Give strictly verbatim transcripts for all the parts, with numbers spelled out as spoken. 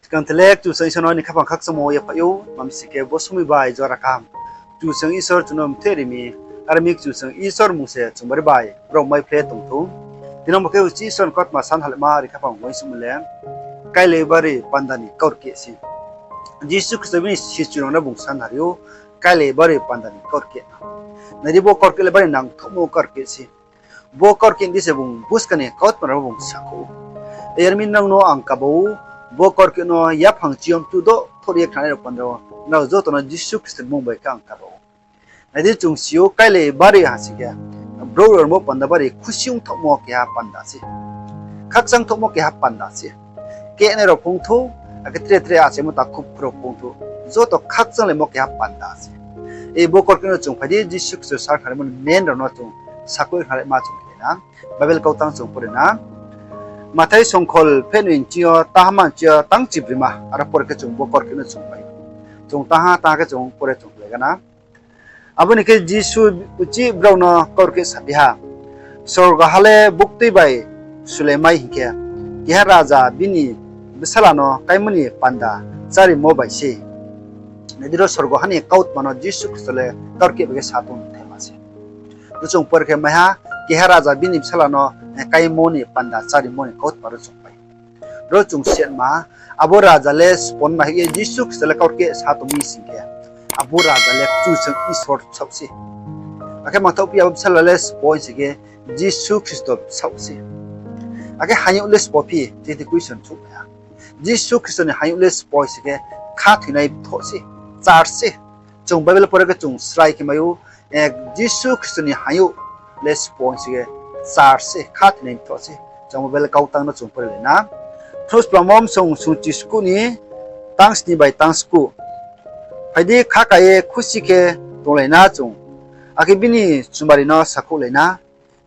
Skang the le Kchusoyang Isor no ni khaphang khakchangmo yaphaih ou, tma mi sing khe bo somoing bai jora kaham Kchusoyang Isor chung no mthe ri mi, are mi Kchusoyang Isor mmung se chung bari bai brao maiphle tong thou. Tini bo khe uchih Isor ni kautma san halaima ri khaphang uaingsouhmo le, Kailai bari panda ni kaurkeh se. Jisu Khristo bini sichu rao no bung san ha ri ou, Kailai bari panda ni kaurkeh. Nai di, bo kaurkeh le bari nangthouhmo kaurkeh se. Bo kaurkeh di se bung buskang ni kautma rao no bung sakhouh ou. Yar mi nrao no ang kaba ou, bo kaurkeh no yaphang chiyom tu do thor ye khnanai rao panda wo, nrao joto no Jisu Khristo ni mmung bai khe ang kaba ou. Nai di, chung si ou, kailai bari ha sing khe, brouh rao ni bo panda bari khusi ongthouhmo keha panda se. Khakchangthouhmo keha panda se. Kehnai rao phungthou, akhe tre tre achaimo takhu rao phungthou, joto khakchanglaimo keha panda se. Ei bo kaurkeh no chung phai di, Jisu Khristo sa khnarimo ni men rao no chung sakhouh khnalaima chung khe na. Bible kautang chung pore na. Mathai songkhol pheh noi nching yo, tahamma nching yo, tang chibrima, aro pore khe chung bo kaurkeh no chung phai. Chung taha taha khe chung pore chung lai gana. Abo ni khe Jisu uchih brao no kaurkeh saphi ha, Sorgo ha le buktui bai sulaimai hing khe, keha raja bini bsala no kaimo ni panda chárimo bai se. Nai di, ro sorgo ha ni kautma no Jisu Khristo le kaurkeh bai khe sa tong thaima se. Ro chung pore khe mai ha, keha raja bini bsala no, eh, kaimo ni panda chárimo ni kautma ro chung pai. Ro chung siatma, abo raja le sponma hing ye Jisu Khristo le kaurkeh sa tong mi sing khe, abo raja le Kchusoyang Isor bsaoh se. Akhe mangthaoh phi abo bsala le spo hing sing khe Jisu Khristo bsaoh se. Akhe haing youh le spo phi, tini question souhphai ha. Jisu Khristo ni haing youh le spo hing sing khe khathoinai bthoh se, church se. Chung Bible pore khe chung srai khe mai ou, eh, Jisu Khristo ni haing youh le spo hing sing khe church se, khathoinai bthoh se. Chung Bible kautang no chung pore lai na. Phnuhsplangmo bsong sungchi skuh ni tang sni bai tang skuh. Phai di, khaka ye khusi khe tonglai na chung, akhe bini chumari no sakhouhlai na.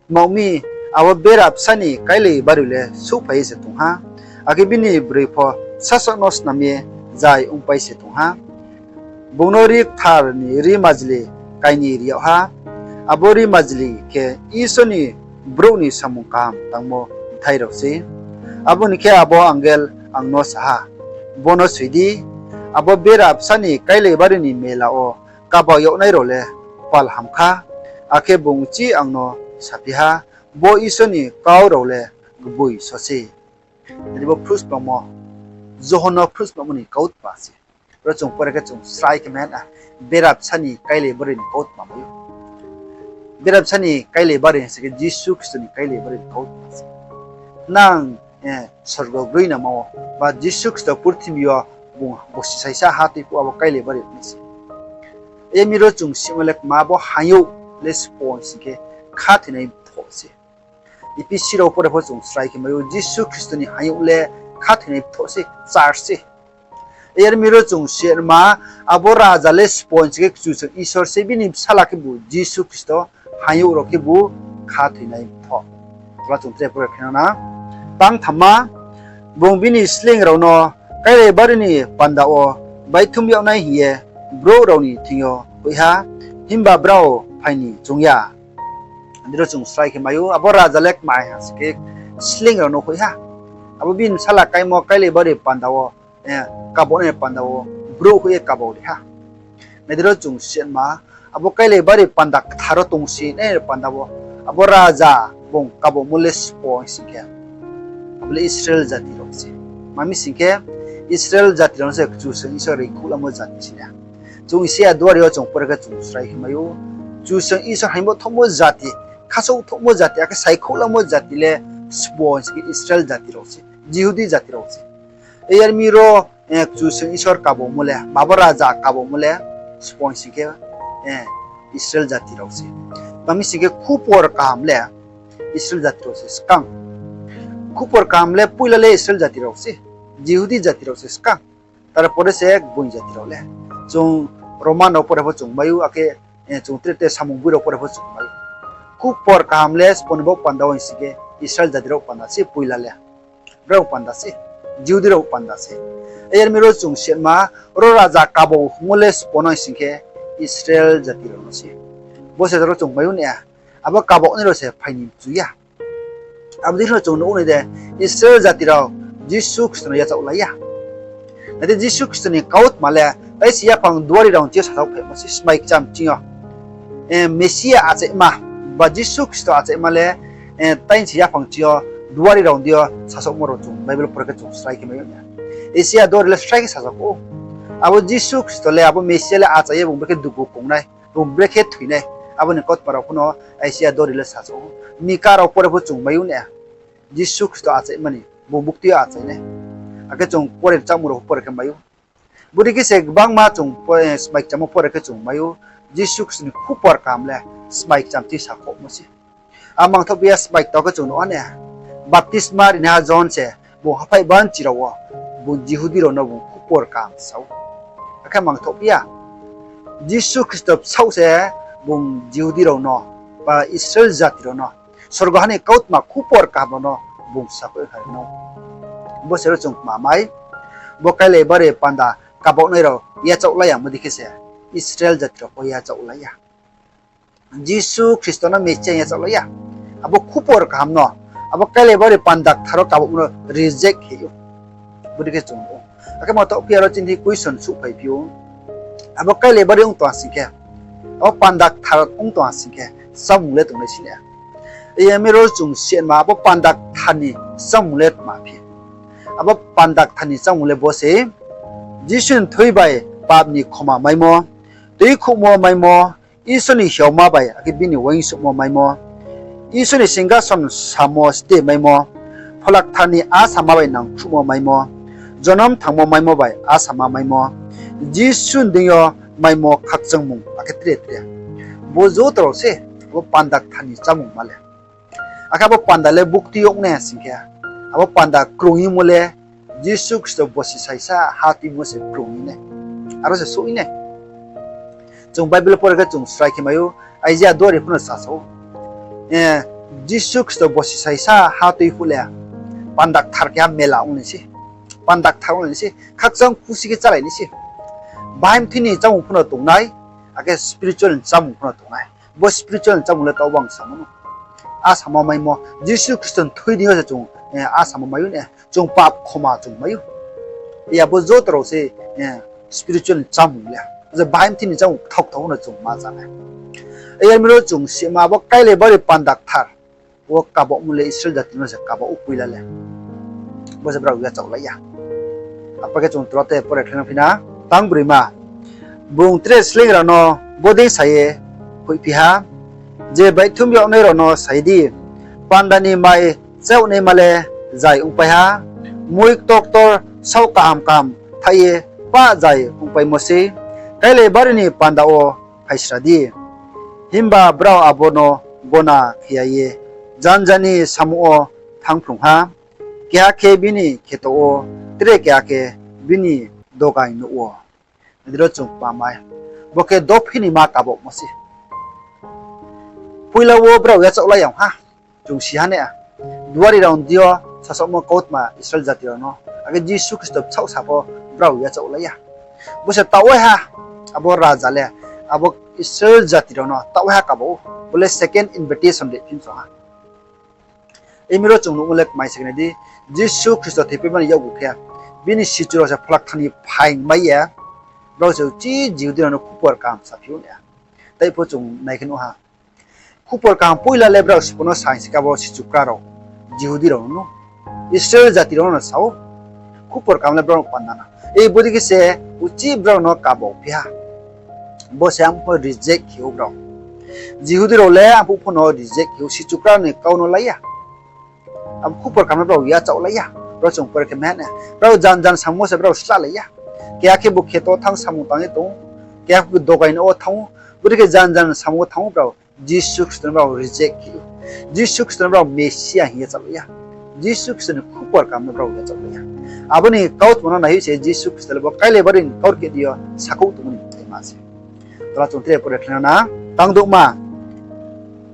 Tma ong mi, abo bera bsa ni kailai bari le souhphai ye se tong ha, akhe bini broi pho sasaoh no snam ye zai ongpai se tong ha. Bung no rri kthar ni rri majli kainoi ri yag ha. Abo rri majli khe Isor ni brouh ni samung kaham tangmo bthai rao sei. Abo ni khe abo angel ang no sa ha, Bo no soi di, abo bera bsa ni kailai bari ni mela wo kaba yagnai rao le pal ham kha. Akhe bung uchih ang no saphi ha, bo Isor ni kau rao le gboi so se. Tini bo phnuhsplangmo, Johon no phnuhsplangmo ni kautma se. Ro chung pore khe chung srai khe mai ha, bera bsa ni kailai bari ni kautma mai ou. Bera bsa ni kailai bari hing sing khe Jisu Khristo ni kailai bari ni kautma se. Nang, eh, sorgo groinangma wo, ba Jisu Khristo purthimbi yo bung bosi saisa ha tui phuh abo kailai bari nai se. Yar mi ro chung sima le kma, bo haing youh le spo hing sing khe khathoinai bthoh se. Ephesi rao pore pho chung srai khe mai ou, Jisu Khristo ni haing youh le khathoinai bthoh se, church se. Yar mi ro chung sima, abo raja le spo hing sing khe Kchusoyang Isor se, bini bsala khebu Jisu Khristo, haing youh rao khebu khathoinai bthoh. Tola chung tre pore khe na. Tang thamma, bung bini sleing rao no kailai bari ni panda wo baithum yagnai hing ye brouh rao ni thing yo hoih ha, himba brao phai ni choung ya. Adi ro chung srai khe mai ou, abo raja le kmai ha sing khe sleing rao no hoih ha. Abo bini bsala kaimo kailai bari panda wo, eh, kabo nai panda wo brouh hoih ye kabo ri ha. Nai di ro chung sima, abo kailai bari panda kthar wo tongsi nai panda wo, abo raja bung kabomo le spo hing sing khe, abo le Israel jati rao se. Tma mi sing khe, Israel jati rao no se Kchusoyang Isor reingkhouhlamo jati se na. Chung Isaia duari yo chung pore khe chung srai khe mai ou, Kchusoyang Isor haing bo thohmo jati, khasouh thohmo jati, akhe saikhouh lamo jati le sbo hing sing khe Israel jati rao se, Jihudi jati rao se. Yar mi ro, eh, Kchusoyang Isor kabomo le, abo raja kabomo le, sbo hing sing khe, eh, Israel jati rao se. Tma mi sing khe khupor kaham le Israel jati rao se skang. Khupor kaham le poila le Israel jati rao se, Jihudi jati rao se skang. Tar pore se gboi jati rao le. Chung Roman rao pore pho chung mai ou, akhe, eh, chung tre tre samung boi rao pore pho chung mai ou. Khupor kaham le sbo ni bo panda wo hing sing khe Israel jati rao panda se poila le. Brao panda se, Jihudi rao panda se. Yar mi ro chung sima, ro raja kabo hingmo le sbo no hing sing khe Israel jati rao no se. Bo se ro chung mai ou na, abo kabo nai rao se phai ni mchu ya. Abo dei no chung nuh ou nai de, Israel jati rao Jisu Khristo no yachaoh lai ya. Nai di, Jisu Khristo ni kautma le taisi yaphang duari rao ni thing yo sasaoh phaimo se, smai kcham thing yo. Mesia achaima, ba Jisu Khristo achaima le taisi yaphang thing yo duari rao ni thing yo sasaohmo rao chung Bible pore khe chung srai khe mai ou na. Isaia duari le srai khe sasaoh ou. Abo Jisu Khristo le, abo Mesia le achai ye bung brekhe dugu kong nai, bung brekhe thoi nai, abo ni kautma rao pho no Isaia duari le sasaoh ou. Mika rao pore pho chung mai ou na. Jisu Khristo achaima ni, bung bukti yo achai nai. Akhe chung pore, chámung rao pho pore khe mai ou. Bodei khe se gbangma chung smai kcham wo pore khe chung mai ou, Jisu Khristo ni khupor kaham le smai kcham thing yo sakhouhmo se. A mangthoh phi ya, smai kta khe chung nuh ha na. Baptisma rinaiha Johon se bung haphaih banchi rao wo bung Jihudi rao no bung khupor kaham sa ou. Akhe mangthoh phi ya, Jisu Khristo bsaoh se bung Jihudi rao no, ba Israel jati rao no, sorgo ha ni kautma khupor kaham rao no bung sakhouh ha no. Bo se ro chung kma mai, bo Kailaibari panda kabaohnai rao yachaoh lai ya, bodei khe se Israel jati rao pho yachaoh lai ya. Jisu Khristo no Mesia yachaoh lai ya. Abo khupor kaham no, abo Kailaibari panda kthar wo kabaohmo no reject khe ou. Bodei khe chung ou. Akhe mangthoh phi ya, aro chini question souhphaiphi ou. Abo Kailaibari ong tong sing khe, abo panda kthar ong tong sing khe, chámung le tongnai si na. Iyami ro chung sima, abo panda kthar ni chámung le tma phi? Abo panda kthar ni chámung le bo se, Jisu ni thui bai pap ni khoma maimo, tuikhouhmo maimo, Isor ni hiaoma bai akhe bini uaingsouhmo maimo, Isor ni singkason samo steh maimo, Phola Kthar ni asama bai nangkhruhmo maimo, jonom thangmo maimo bai asama maimo, Jisu ni deing yo maimo khakchangmung akhe tre tre. Bo joto rao se abo panda kthar ni chámungma le. Akhe abo panda le bukti ong nai sing khe, abo panda krungmo le Jisu Khristo bosi saisa ha tuimo se krung nai. Aro se souh nai. Chung Bible pore khe chung srai khe mai ou, Isaia duari pho no sasaoh ou. Jisu Khristo bosi saisa ha tui phuh le panda kthar keha mela ong nai se. Panda kthar ong nai se. Khakchang khusi khe chálai nai se. Bahai mthoi ni chámung pho no tong nai, akhe spiritual ni chámung pho no tong nai. Bo spiritual ni chámung le taoh bang samo no. Asamo maimo, Jisu Khristo ni thui deing yo se chung asamo mai ou na, chung pap khoma chung mai ou. Ya bo joto rao se spiritual ni chámung le. Je bahai mthoi ni chámung kthao kthao no chung ma chá nai. Yar mi ro chung sima abo Kailaibari panda kthar wo kabaohmo le Israel jati no se kabaoh ou poila le. Bo se brao yachaoh lai ya. Apa khe chung tora te pore khlai na phi na, tang broima. Bung tre sleing rao no bodei sa ye hoihphi ha, je baihthum yagnai rao no sa ye di, panda ni mai chaohnaima le zai ongpai ha, mui ktor ktor saoh kaham kaham thaih ye pah zai ongpaimo sei, Kailaibari ni panda wo phaisra di. Himba brao abo no gona khe ya ye janja ni samung wo thanngphrung ha, keha khe bini kheto wo, tre keha khe bini dogaing nouh wo. Nai di ro chung kma mai. Bo khe dophi ni ma kabaohmo se. Poila wo brao yachaoh lai ya ong ha. Chung si ha na, duari rao ni deing yo sasaohmo kautma Israel jati rao no, akhe Jisu Khristo bsaoh sa pho brao yachaoh lai ya. Bo se taoh waiha, abo raja le, abo Israel jati rao no taoh waiha kabaoh ou. Bo le second invitation de phi msong ha. Imi ro chung nuhmo le kmai se khe nai di, Jisu Khristo thoipaimo ni yakgu khe, bini sichu rao se Phola Kthar ni phaing mai ye, brao se uchih Jihudi rao no khupor kaham saphi ou na. Tai pho chung nai khe nuh ha. Khupor kaham poila le brao sbo no saing se khe abo sichukra rao, Jihudi rao no, Israel jati rao no sa ou. Khupor kaham le brao no panda na. Ei bodei khe se uchih brao no kabaoh phi ha. Bo se arphuh pho reject khe ou brao. Jihudi rao le arphuh pho no reject khe ou, sichukra ni kau no lai ya. Abo khupor kaham no brao yachaoh lai ya. Brao chung pore khe mai ha na. Brao janja ni samung wo se brao slalai ya. Keha khe bo kheto thanng samung tang ye tong ou. Keha khe dogaing nouh wo thanng ou. Bodei khe janja ni samung wo thanng ou brao. Jisu Khristo no brao reject khe ou. Jisu Khristo no brao Mesia hing yachaoh lai ya. Jisu Khristo ni khupor kaham no brao yachaoh lai ya. Abo ni kautma no naihoih se Jisu Khristo le bo Kailaibari ni kaurkeh deing yo sakhouh tongmo ni bthai ma se. Tola chung tre pore khlai na, tang douhma.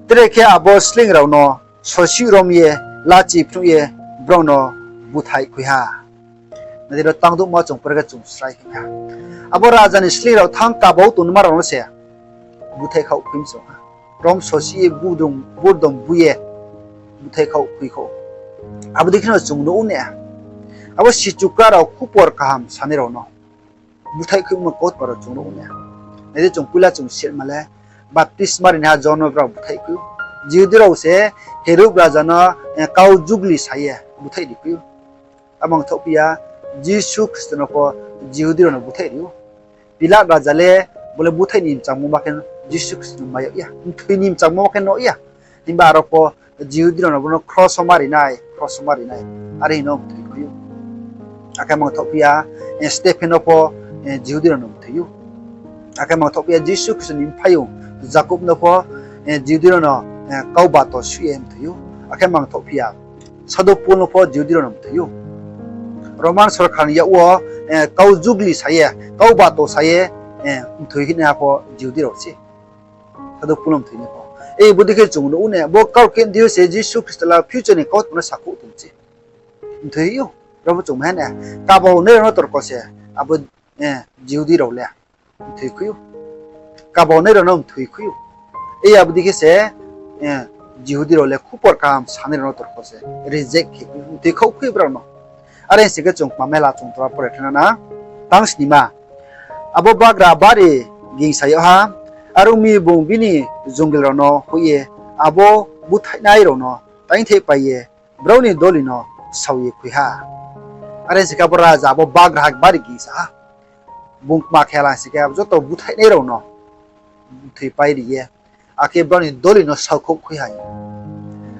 Tre khe abo sleing rao no sosi rom ye lachi phnuh ye brao no búthaih khui ha. Nai di ro tang douhma chung pore khe chung srai khe ha. Abo raja ni sleing rao thanng kabaoh tongnaima rao no se búthaih khaoh khui msong ha. Rom sosi ye burdom, burdom bu ye búthaih khaoh khui kho. Abo dei khe no chung nuh ou na. Abo sichu kra rao khupor kaham sanai rao no búthaih khui ongmo kautma rao chung nuh ou na. Nai di, chung poila chung sirma le, baptisma rinaiha Johon no brao búthaih khui ou. Jihudi rao se Herod raja no, eh, kau jugli sa ye búthaih ri khui ou. Abo ong thaohphi ya, Jisu Khristo no pho Jihudi rao no búthaih ri ou. Pilat raja le bo le búthaih ni mchangmo ma khe Jisu Khristo no mai yag ya, mthoi ni mchangmo ma khe nuh ya. Himba aro pho Jihudi rao no bo no kros wo ma ri nai, kros wo ma ri nai, are hing no mthoi khui ou. Akhe mang thaohphi ya, eh, Stephen no pho, eh, Jihudi rao no mthoi ou. Akhe mang thaohphi ya, Jisu Khristo ni mphaiyong Jakob no pho, eh, Jihudi rao no, eh, kau bato suh ye mthoi ou. Akhe mang thaohphi ya, Sadhu Pol no pho Jihudi rao no mthoi ou. Roman sorkar ni yak wo, eh, kau jugli sa ye, kau bato sa ye, eh, mthoi hinaiha pho Jihudi rao se. Sadhu Pol no mthoi nai pho. Ei, bodei khe chung nuh ou na, bo kaurkeh dei yo se Jisu Khristo le future ni kautma no sakhouh tong se. Mthoi ou, ro bo chung mai ha na. Kabaonai rao no torko se, abo, eh, Jihudi rao le mthoi khui ou. Kabaonai rao no mthoi khui ou. Ei, abo dei khe se, eh, Jihudi rao le khupor kaham sanai rao no torko se reject khe khui ou, mthoi khaoh khui ou brao no. Are sing khe chung kma mela chung tora pore khe na na. Tang snima. Abo bagra bari gingsa yag ha, are ong mi bung bini jongil rao no hoih ye, abo búthaihnai rao no taingthehpai ye, brao ni doli no sao ye khui ha. Are sing khe abo raja, abo bagraha bari gingsa ha. Bung kma khe la sing khe, abo joto búthaihnai rao no mthoi pai ri ye, akhe brao ni doli no saokhouh khui ha.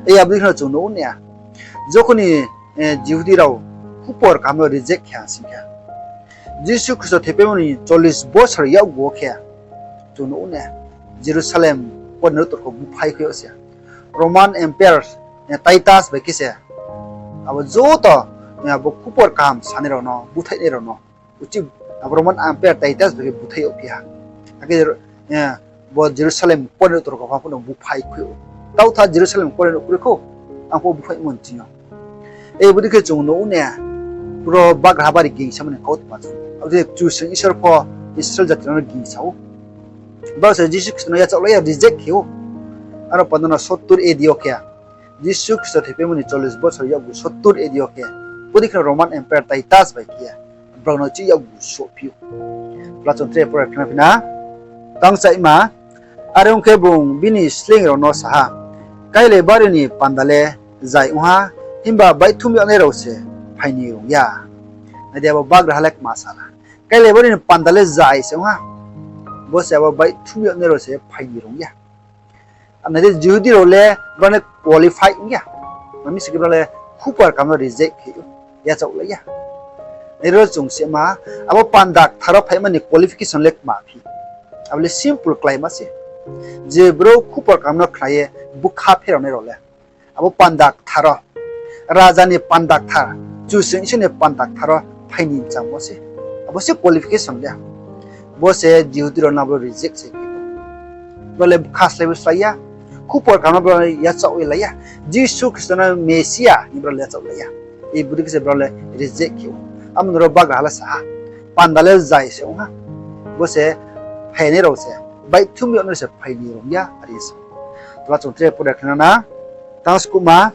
Ei, abo dei khe no chung nuh ou na. Jokhon ni, eh, Jihudi rao khupor kaham no reject khe ha sing khe, Jisu Khristo thoipaimo ni chollish bosor yakgu wo khe, chung nuh ou na, Jerusalem pore no torko búphai khui yag se. Roman Emperor, eh, Titus bai khe se abo joto, eh, abo khupor kaham sanai rao no, búthaihnai rao no, uchih abo Roman Emperor Titus bai khe búthaih yag phi ha. Akhe, eh, bo Jerusalem pore no torko pha pho no búphai khui ou. Tautha Jerusalem pore no kroi khou, ang pho búphaihmo ni ching yo. Ei, bodei khe chung nuh ou na, bro bagraha bari gingsa mani kautma chung. Abo dei Kchusoyang Isor pho Israel jati rao no gingsa ou. Brao se Jisu Khristo no yachaohlai ya, reject khe ou. Aro panda no sottur A D yo khe, Jisu Khristo thoipaimo ni chollish bosor yakgu sottur A D yo khe, bodei khe no Roman Emperor Titus bai khe brao no chih yakgu souhphi ou. Pla chung tre pore khna phi na. Tang chaima. Are ong khe bung bini sleing rao no sa ha, Kailaibari ni panda le zai ong ha, himba baihthum yagnai rao se phai ni rung ya. Nai di, abo bagraha le kma sa na. Kailaibari ni panda le zai se ong ha. Bo se abo baihthum yagnai rao se phai ni rung ya. Nai di, Jihudi rao le brao le qualify ong ya. Mami sing khe brao le khupor kaham no reject khe ou, yachaohlai ya. Nai ro chung sima, abo panda kthar wo phaima ni qualification le kma phi? Abo le simple kláima se. Je brouh khupor kaham no khna ye bkha pheraonai rao le, abo panda kthar wo, raja ni panda kthar, Kchusoyang Isor ni panda kthar wo phai ni mchangmo se. Abo se qualification le. Bo se Jihudi rao no abo reject se. Brao le bkha slái bo slái ya, khupor kaham no brao le yachaoh ye lai ya, Jisu Khristo no Mesia hing brao le yachaoh lai ya. Ei, bodei khe se brao le reject khe ou. Amo ni ro bagraha le sa ha, panda le zai se ong ha. Bo se phainai rao se, baihthum yagnai rao se phai ni rung ya, are sa. Tla chung tre pore khna na. Tang skuhma.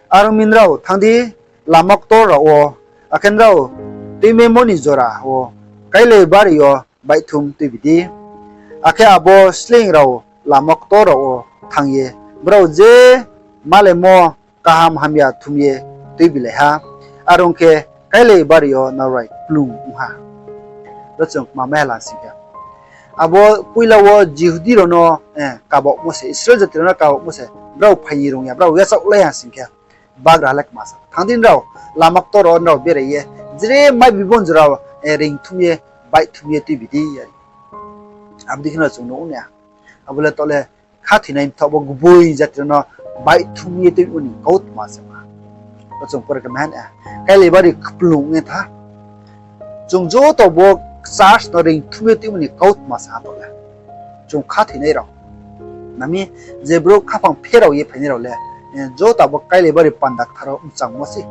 Are ong mi nrao thanng di, lama ktor rao wo, akhe nrao tuimemo ni jora wo Kailaibari yo baihthum tuibi di. Akhe abo sleing rao lama ktor rao wo thanng ye, brao je malaimo kaham hamya thum ye tuibilai ha, are ong khe Kailaibari yo narai kplung ong ha. Ro chung kma mai ha la sing khe, abo poila wo Jihudi rao no, eh, kabaohmo se, Israel jati rao no kabaohmo se, brao phai ni rung ya, brao yachaoh lai ya sing khe, bagraha le kma sa, thanng di nrao, lama ktor rao nrao berai ye, jere mai bibon jora, eh, reingthum ye, baihthum ye tuibi di, are. Abo dei khe no chung nuh ou na. Abo le taoh le khathoinai mthaoh bo gboi jati rao no baihthum ye tuimo ni kautma se ma. Bo chung pore khe mai ha na, Kailaibari kplung ye tha. Chung joto bo church no reingthum ye tuimo ni kautma se ha taoh le. Chung khathoinai rao, nami, je brouh khaphang pherao ye phainai rao le, eh, joto abo Kailaibari panda kthar wo mchangmo se.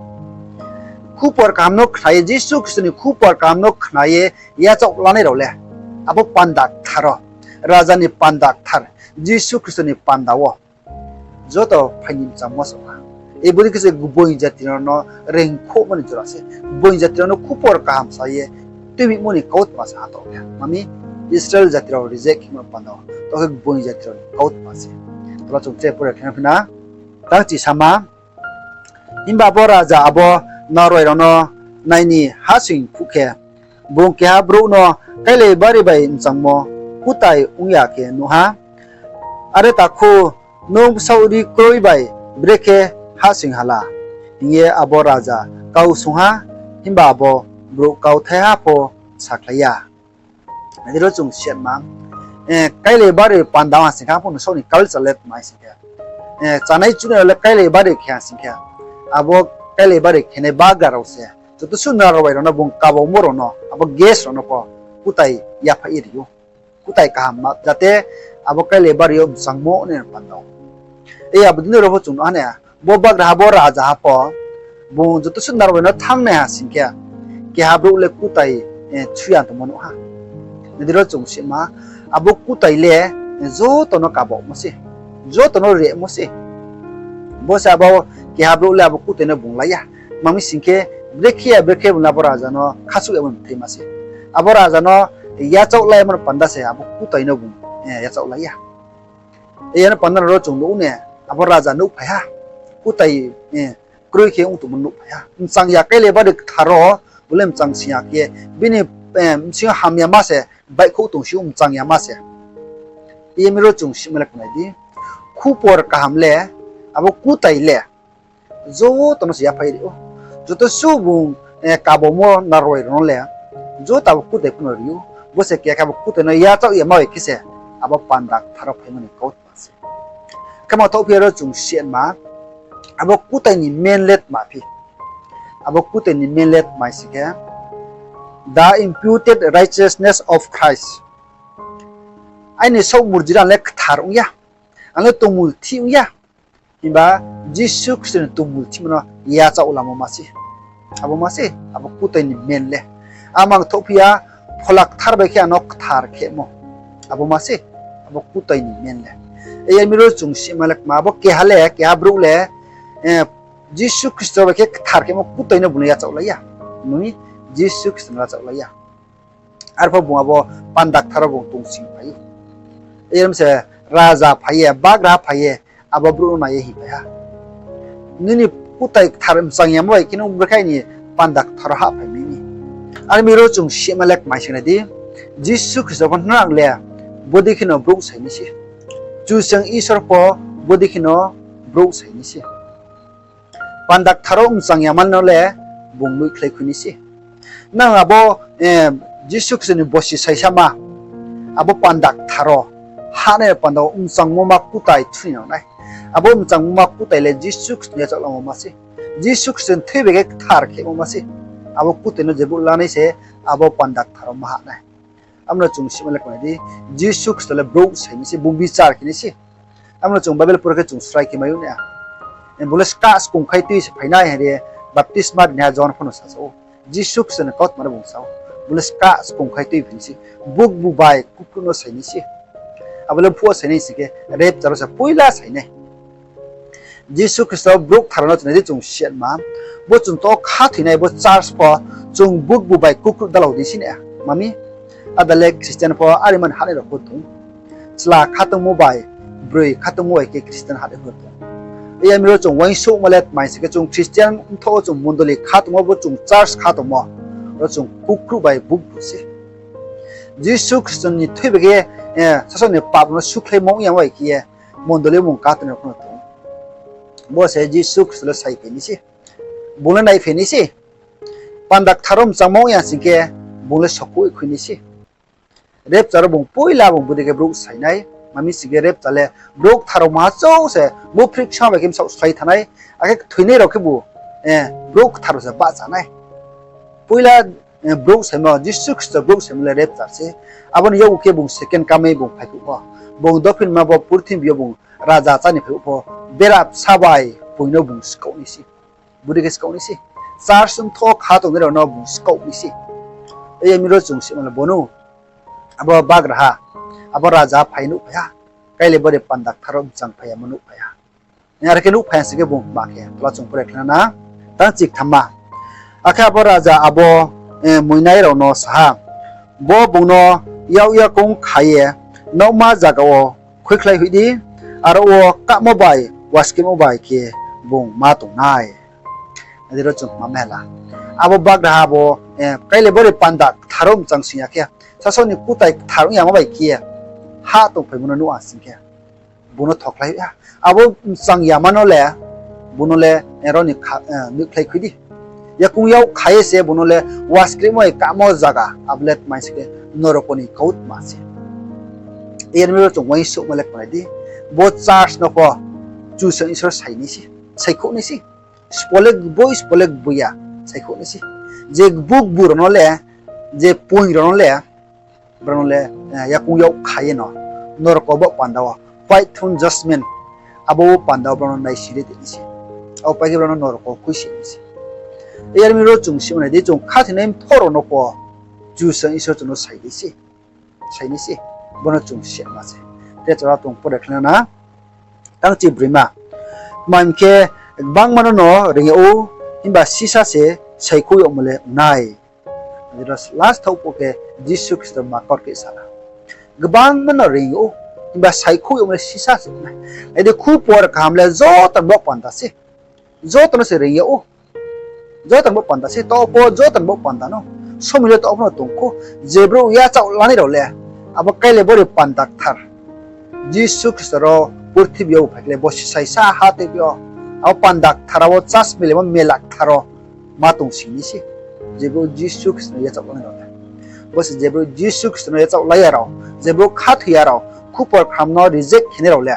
Khupor kaham no khna ye, Jisu Khristo ni khupor kaham no khna ye yachaoh lanai rao le, abo panda kthar wo, raja ni panda kthar, Jisu Khristo ni panda wo joto phai ni mchangmo se ha. Bodei khe se gboing jati rao no reingkhouhmo ni jora se. Gboing jati rao no khupor kaham sa ye tuimimo ni kautma se ha taoh khe. Mami, Israel jati rao reject khemo panda wo. Taoh khe gboing jati rao ni kautma se. Tola chung tre pore khe phi na. Tang chi sama. Himba abo raja abo narwai rao no nai ni hahsoing phuh khe, bung keha brouh no káilai bari bai mchangmo kutai ong ya khe nuh ha. Are takhu, nung bsaoh ri kroi bai brekhe hahsoing ha la? Hing ye abo raja kau swunng ha, himba abo brouh kauthaiha pho sakhlai ya. Nai di ro chung siatma, káilai bari panda ha sing khe, arphuh no saoh ni culture le tma sing khe, chánai chunai rao le káilai bari khe ha sing khe, abo káilai bari khenai bagra rao se joto suh narwai rao no bung kabaomo rao no, abo guest rao no pho kutai yaphaih ye ri ou. Kutai kaham ma, jate abo káilai bari yo mchangmo nai panda ou. Abo dei no ro pho chung nuh ha na, bo bagraha bo rajaha pho, bung joto suh narwai no thanngnai ha sing khe, keha brouh le kutai, eh, shu ya tongmo nuh ha. Nai di ro chung sima, abo kutai le, eh, joto no kabaomo se, joto no remo se. Bo se abo keha brouh le abo kutai no bung la ya. Tma mi sing khe, brekhe ya brekhe bung le abo raja no khasuh yamo mthaima se. Abo raja no yachaoh laimo no panda se abo kutai no bung, eh, yachaoh la ya. Yar no panda no ro chung nuh ne, abo raja nuhphai ha, kutai, eh, kroi khe ong tongmo nuhphai ha. Mchang ya káilai bari kthar wo, bo le mchang sing ya khe, bini, eh, bsing yo hamyama se baihkhouh tong si ou, mchang yama se. Yar mi ro chung sima le khnai di, khupor kaham le, abo kutai le joto no se yaphaih ri ou. Joto suh bung, eh, kabaomo narwai rao no le, joto abo kutai pho no ri ou. Bo se keha khe abo kutai no yachaoh yama bai khe se, abo panda kthar wo phaimo ni kautma se. Khe ma thohphi ya ro chung sima, abo kutai ni main le tma phi. Abo kutai ni main le tma sing khe, the imputed righteousness of Christ. Aini saoh murjira ang le kthar ong ya, ang le tongmulthih ong ya. Himba Jisu Khristo ni tongmulthihmo no yachaoh lamo ma se. Abo ma se, abo kutai ni main le. Amang thohphi ya, Phola Kthar bai khe ang no kthar khemo. Abo ma se, abo kutai ni main le. Yar mi ro chung sima le kma, abo keha le, keha brouh le, eh, Jisu Khristo bai khe kthar khemo kutai no bung le yachaoh lai ya. Nini Jisu Khristo no yachaoh lai ya. Arphuh bung abo panda kthar wo bung tongsing phai ou. Yar mi se raja phai ye, bagraha phai ye, abo brouh no nai ye hingphai ha, nini kutai kthar mchang yamo bai khe nung brekhe aini panda kthar wo hahphai mi ni. Ar mi ro chung sima le kmai sing nai di, Jisu Khristo pho nrang le bodei kheno brouh sai nai se. Kchusoyang Isor pho bodei kheno brouh sai nai se. Panda kthar wo mchang yama no le bung nuhkhlai khui nai se. Nang abo, eh, Jisu Khristo ni bosi saisama, abo panda kthar wo hahnai panda wo mchangmo ma kutai thunang nai. Abo mchangmo ma kutai le Jisu Khristo ni yachaoh lamo ma se. Jisu Khristo ni thoi bai khe kthar khemo ma se. Abo kutai no je brouh lanai se, abo panda kthar wo ma hah nai. Abo no chung sima le kmai di, Jisu Khristo le brouh sai nai se, bung bichar khe nai se. Abo no chung Bible pore khe chung srai khe mai ou na. Bung le skah skongkhai tui se phai nai hing ye baptisma rinaiha Johon pho no sa ou. Jisu Khristo ni kautma no bung sa ou. Bung le skah skongkhai tui phai nai se, bukbu bai kukhruh no sai nai se. Abo le mphuh wo sai nai sing khe, rapture wo se poila sai nai. Jisu Khristo brouh kthar no chung nai di chung siatma, bo chung to khathoinai bo church pho chung bukbu bai kukhruh dalao di si na. Mami, ada le Christian pho are man hahnai rao pho tong. Chla khatungmo bai, broi khatungmo bai khe Christian hahnai pho tong. Yar mi ro chung uaingsouhma le tma sing khe chung Christian mthoh wo chung mondoli khatungmo bo chung church khatungmo, ro chung kukhruh bai bukbu se. Jisu Khristo ni thoi bai khe, eh, sasaoh ni pap no sukhlaimo ong ya bai khe ye mondoli mung katongnai rao pho no tong. Bo se Jisu Khristo le saiphai nai se. Bung le naiphai nai se. Panda kthar wo mchangmo ong ya sing khe, bung le sokhouh khui nai se. Rapture wo bung poila bung bodei khe brouh sai nai. Mami sing khe rapture le brouh kthar rao maha chouh se, muphri ksa bai khe bsaoh slái thanng nai. Akhe thoinai rao khebu, eh, brouh kthar rao se bahcha nai. Poila, eh, brouh saimo, Jisu Khristo brouh saimo le rapture se. Abo ni yakgu khe bung second coming bung phaiphuh pho, bung dophinma bo purthimbi yo bung raja chá ni phaiphuh pho, bera bsa bai bung no bung skaoh nai se. Bodei khe skaoh nai se. Church mthoh khatongnai rao no bung skaoh nai se. Yar mi ro chung sima le bo no, abo bagraha, abo raja phai nuhphai ha. Káilai bari panda kthar wo mchang phai yamo nuhphai ha. Are khe nuhphai sing khe bung tma khe, tola chung pore khlai na. Tang chiktham ma. Akhe abo raja abo, eh, muinai rao no sa ha, Bo bung no yak yakoung kha ye naohma zaga wo khuikhlai hoih di, aro wo kahmo bai waskrimo bai khe bung ma tong nai. Adi ro chung ma mela. Abo bagraha bo, eh, kailai bori panda kthar wo mchang sing ya khe, sasaoh ni kutai kthar ong yama bai khe ye ha tongphaimo no nuh ha sing khe, bung no thokhlai ha. Abo mchang yama no le, bung no le, eh, ro ni kha-, eh, nuhkhlai khui di. Yakoung yak kha ye se bung no le waskrimo bai kahmo zaga, abo le tma sing khe noroko ni kautma se. Yar mi ro chung uaingsouhma le kma nai di. Bo church no pho Kchusoyang Isor sai nai se, saikhouh nai se. Sbo le gboi, sbo le gboi ya, saikhouh nai se. Je gbu gbu rao no le, je poing rao no le, brao no le, eh, yakoung yak kha ye no noroko bo panda wo, white throne judgment, abo panda wo brao no naising ri tong nai se. Abo pai khe brao no noroko khuisi nai se. Yar mi ro chung sima nai di, chung khathoinai mthoh rao no pho Kchusoyang Isor chung no sai nai se, sai nai se. Bo no chung sima se. Tre chara tong pore khlai na. Tang chibroima. Tma hing khe, gbangma no no reing yag ou, himba sisa se saikhouh yagmo le ong nai. Last thaoh phuh khe Jisu Khristo ma kaurkeh sa ha. Gbangma no reing yag ou, himba saikhouh yagmo le sisa se ong nai. Nai di, khupor kaham le joto ni baoh panda se. Joto no se reing yag ou. Joto ni baoh panda se, taoh pho joto ni baoh panda no. Somoi le taoh pho no tong khou. Je brouh yachaoh lanai rao le, abo kailai bori panda kthar, Jisu Khristo ro purthimbi yo phai khe le bo se saisa ha tei bi yo. Abo panda kthar wo church milemo mela kthar wo ma tong sing nai se. Je brouh Jisu Khristo no yachaoh lanai rao le. Bo se je brouh Jisu Khristo no yachaoh lai ya rao, je brouh khathoi ya rao, khupor kaham no reject khe nai rao le,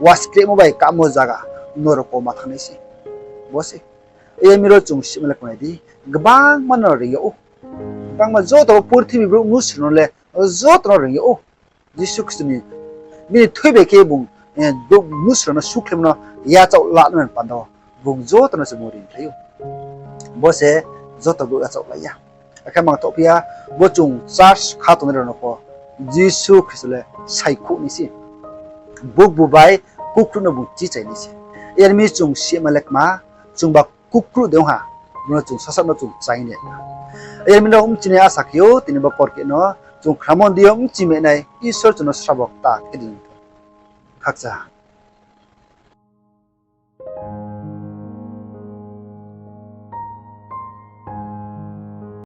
waskrimo bai kahmo zaga noroko ma thanng nai se. Bo se. Yar mi ro chung sima le kma nai di, gbangma no reing yag ou. Gbangma joto purthimbi brouh mnusu no le, joto no reing yag ou. Jisu Khristo ni, bini thui bai khe bung, eh, brouh mnusu no sukhlaimo no yachaoh lanai panda wo, bung joto no se bung reingkhlai ou. Bo se joto brouh yachaoh lai ya. Akhe mangthoh phi ya, bo chung church kha tongnai rao no pho Jisu Khristo le saikhouh nai se. Bukbu bai kukhruh no bung chichai nai se. Yar mi chung sima le kma, chungba kukhruh de ong ha, bo no chung sasaoh no chung chai nai. Yar mi no bchimai asa khe ou, tini bo kaurkeh no chung khnamo deing yo bchimai nai, Isor chung no srabo kta khe di. Khakcha.